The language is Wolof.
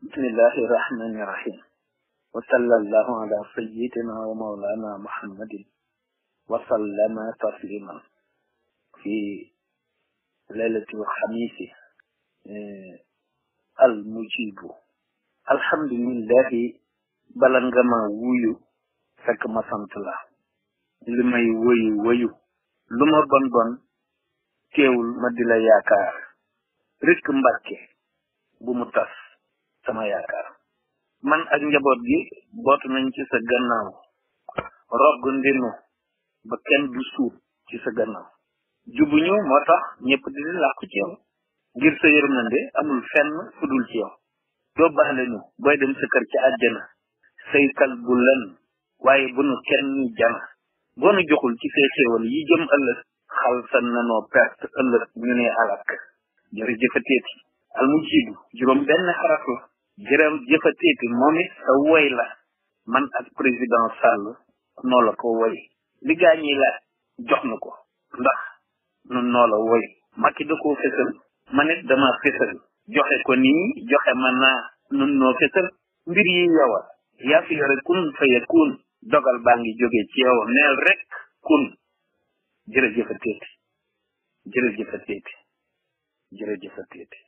بسم الله الرحمن الرحيم وصلى الله على سيدنا ومولانا محمد وسلم تسليما في ليلة الخميس المجيب الحمد لله بلنغما ويو فك ما سانت لا لماي ويو لما بون teewul ma di la yaakaar rek Mbàkke bu mu tas sama yaakaar man ak njaboot gi bootu nañ ci sa gannaaw rogg ndinu ba kenn du suut ci sa gannaaw jubuñu moo tax ñëpp di làqu ci yow ngir sa yërmande amul fenn fu dul ci yow doo baale ñu booy dem sa kër ci àjjana say kal bu len waaye bu nu kenn ñu jana boo nu joxul ci say xéewal yi jëm ëllëg xalsan nanoo perte ëllëg ñu ne alak jërëjëfateeti al mujibu juróom benn xaraf la jërëjëfateeti moom it sa woy la man ak président Sall noo la ko woy li gaañi la jox na ko ndax nun noo la woy Macky da koo fësal man it dama fësal joxe ko nii joxe man naa nun noo fësal mbir yi yow yaa fi yore kun fa yakun dogal baa ngi jóge ci yow neel rek kun jërëjëfateeti jërëjëfateeti jërëjëfateeti